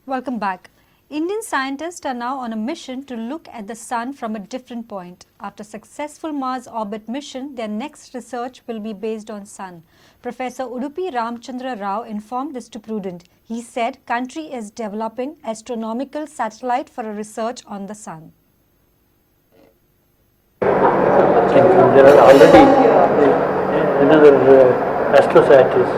Welcome back. Indian scientists are now on a mission to look at the sun from a different point. After successful Mars orbit mission, their next research will be based on sun. Professor Udupi Ramchandra Rao informed this to Prudent. He said country is developing astronomical satellite for a research on the sun. There are already another AstroSat is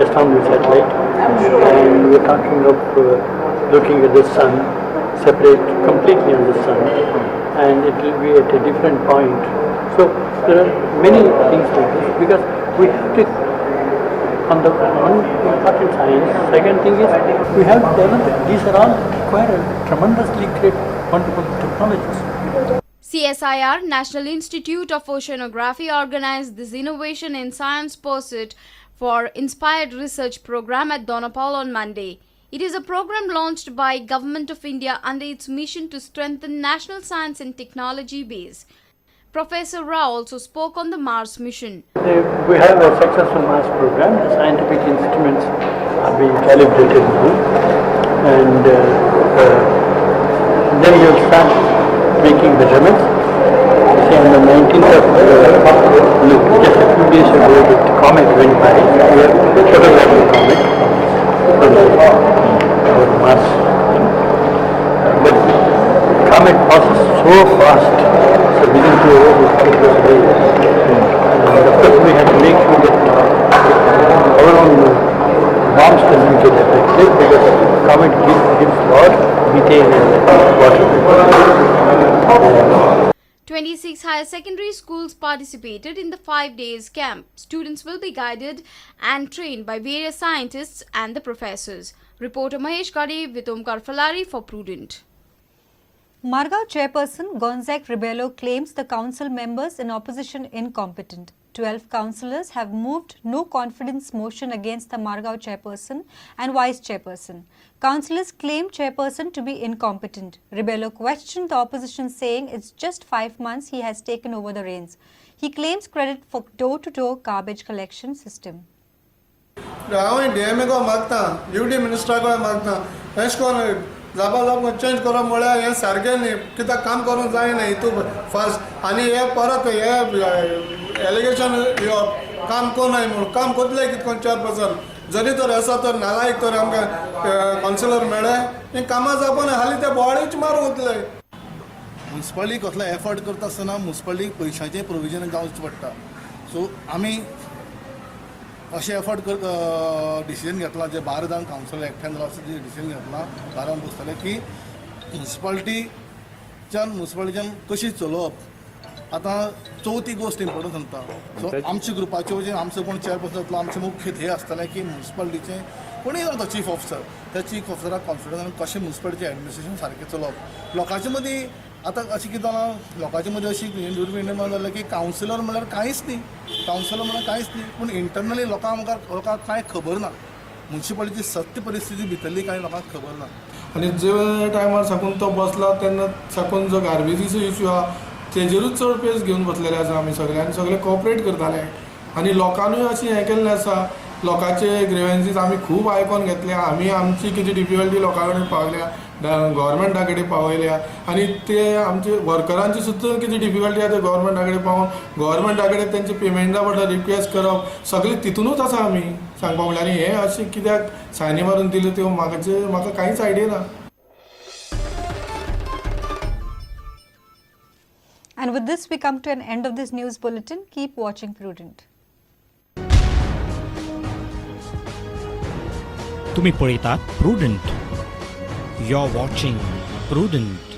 astronomy satellite, and we are talking of looking at the sun, separate completely on the sun, and it will be at a different point. So there are many things like this, because we have to, on the one important science, second thing is we have to develop it. These are all require tremendously great, wonderful technologies. CSIR, National Institute of Oceanography, organized this Innovation in Science Pursuit for Inspired Research program at Dona Paula on Monday. It is a program launched by Government of India under its mission to strengthen national science and technology base. Professor Rao also spoke on the Mars mission. We have a successful Mars program. The scientific instruments are being calibrated now, and then we will start making measurements. See, on the 19th of just a few days ago, the comet went by. We have photographed the comet from our Mars. But the comet passes so fast, so within 2 hours it goes away. And of course, we had to make sure that our own bombs doesn't get affected, because comet gives lot of methane and water. 26 higher secondary schools participated in the 5 days camp. Students will be guided and trained by various scientists and the professors. Reporter Mahesh Gade with Omkar Falari for Prudent. Margao chairperson Gonzague Rebello claims the council members in opposition incompetent. 12 councillors have moved no confidence motion against the Margao chairperson and vice chairperson. Councillors claim chairperson to be incompetent. Rebello questioned the opposition, saying it's just 5 months he has taken over the reins. He claims credit for door-to-door garbage collection system. हांव डीएमएको मागता, duty मिनिस्टराक मागता, एशें कोन्न जापा जाप change करप म्हळ्यार हें सारकें न्ही, कित्याक काम करूंक जायना हितू फास्ट. आनी हे परत हे एलिगेशन येवप काम कोनाय म्हूण, काम कोतले कितें कोण चेअरपर्सन जरी तर आसा तर नालायक तर आमकां कावन्सिलर मेळ्ळे, हें कामां जावपा हालीं ते बोवाळीच मारून वतले. मुन्सिपालिटी कसलो एफर्ट करता आसतना मुन्सिपालिटीक पयशांचें प्रोविजन जावचें पडटा. सो आमी अशें एफर्ट कर डिसिजन घेतलां, जे 12 जाण कावन्सिलर एकठांय जाला अशें डिसिजन घेतलां, 12 जाण बसतले की मुन्सिपालिटीच्यान कशी चलोवप. आतां चवथी गोश्ट इम्पोर्टंट सांगता. सो आमच्या ग्रुपाचे वचून आमचो कोण चेअरपर्सन जातलो, आमचें मुख्य ध्येय आसतलें की मुन्सिपालिटीचें कोणूय जावं तो चीफ ऑफिसर, त्या चीफ ऑफिसराक कॉन्फिडन्सान कशें मुन्सिपालिटीचें एडमिनिस्ट्रेशन सारकें चलोवप. लोकांचे मदीं आतां अशें कितें जालां, लोकांचे मदीं अशी दुर्विंडमा जालें की कावन्सिलर म्हणल्यार कांयच न्ही, कावन्सिलर म्हणल्यार कांयच न्ही, पूण इंटरनली लोकां मुखार लोकांक कांय खबर ना, मुन्सिपालिटीची सत्य परिस्थिती भितरली कांय लोकांक खबर ना. आनी जे टायमार साकून तो बसला तेन्ना साकून जो गार्बेजीचो इशू आहा तेजेरूच चड पेस घेवन बसलेले आसा आमी सगळे, आनी सगळे कॉपरेट करताले. आनी लोकांनूय अशें हें केल्लें आसा, लोकांचे ग्रिवेन्सीस आमी खूब आयकोन घेतल्या, आमी आमची कितें डिफिकल्टी लोकां कडेन पावयल्या, गव्हर्मेंटा कडेन पावयल्या, आनी ते आमचे वर्करांची सुद्दां कितें डिफिकल्टी आसा ते गव्हर्मेंटा कडेन पावोवन गव्हर्मेंटा कडेन तेंचे पेमेंटा बद्दल रिक्वेस्ट करप सगळें तितूनच आसा आमी सांगपा म्हणल्यार. आनी हें अशें कित्याक सायनी मारून दिल्यो त्यो म्हाका कांयच आयडिया ना. And with this, we come to an end of this news bulletin. Keep watching Prudent. तुम्ही पळयतात Prudent. You're watching Prudent.